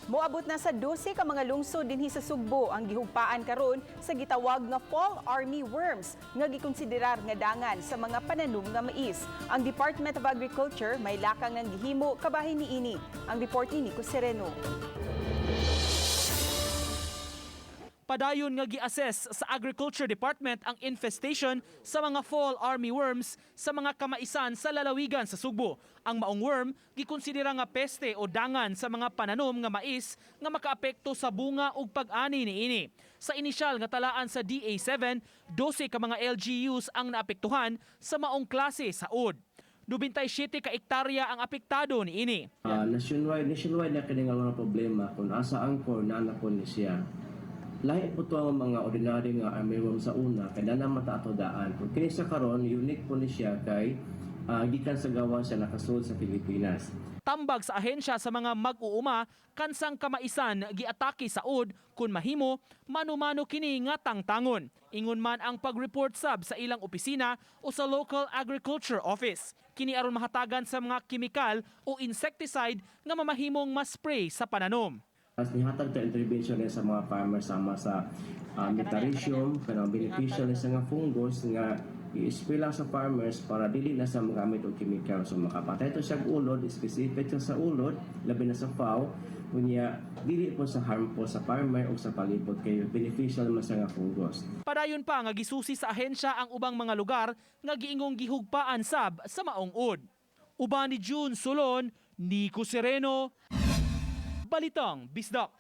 Moabot na sa 12 ka mga lungsod dinhi sa Sugbo ang gihugpaan karon sa gitawag nga fall army worms nga gikonsiderar nga dangan sa mga pananom nga mais. Ang Department of Agriculture may lakang nga gihimo kabahin niini. Ang report ni Nico Sereno. Padayon nga gi-assess sa Agriculture Department ang infestation sa mga fall army worms sa mga kamaisan sa lalawigan sa Sugbo. Ang maong worm gikonsidera nga peste o dangan sa mga pananom nga mais nga makaapekto sa bunga ug pag-ani niini. Sa inisyal nga talaan sa DA7, 12 ka mga LGUs ang naapektuhan sa maong klase sa ud. 97 ka ektarya ang apektado niini. Nationwide na kini nga mga problema kung asa ang corn na po ni siya. Lahi po to ang mga ordinary nga armyworm sa una kay na mata ato daan. Kung kini sa karon, unique po ni siya kay gikan sa gawa siya nakasulod sa Pilipinas. Tambag sa ahensya sa mga mag-uuma, kansang kamaisan giatake sa ud, kun mahimo, mano-mano kini nga tangtangon. Ingon man ang pag-report sab sa ilang opisina o sa local agriculture office. Kini aron mahatagan sa mga kimikal o insecticide nga mamahimong ma-spray sa pananom. Mas nihatag ta intervention ni sa mga farmers sama sa metarhizium, kanang beneficial ni sa nga fungus nga i-spray lang sa farmers para dili na sa magamit og chemical. So makapatay to siya og ulod, specific siya sa ulod, labi na sa FAW, unya dili po sa harmful sa farmer o sa palibot kay beneficial man siya nga fungus. Padayon pa nga gisusi sa ahensya ang ubang mga lugar nga giingong gihugpaan sab sa maong ud. Uban ni June Solon, Nico Sereno, Balitang Bisdak.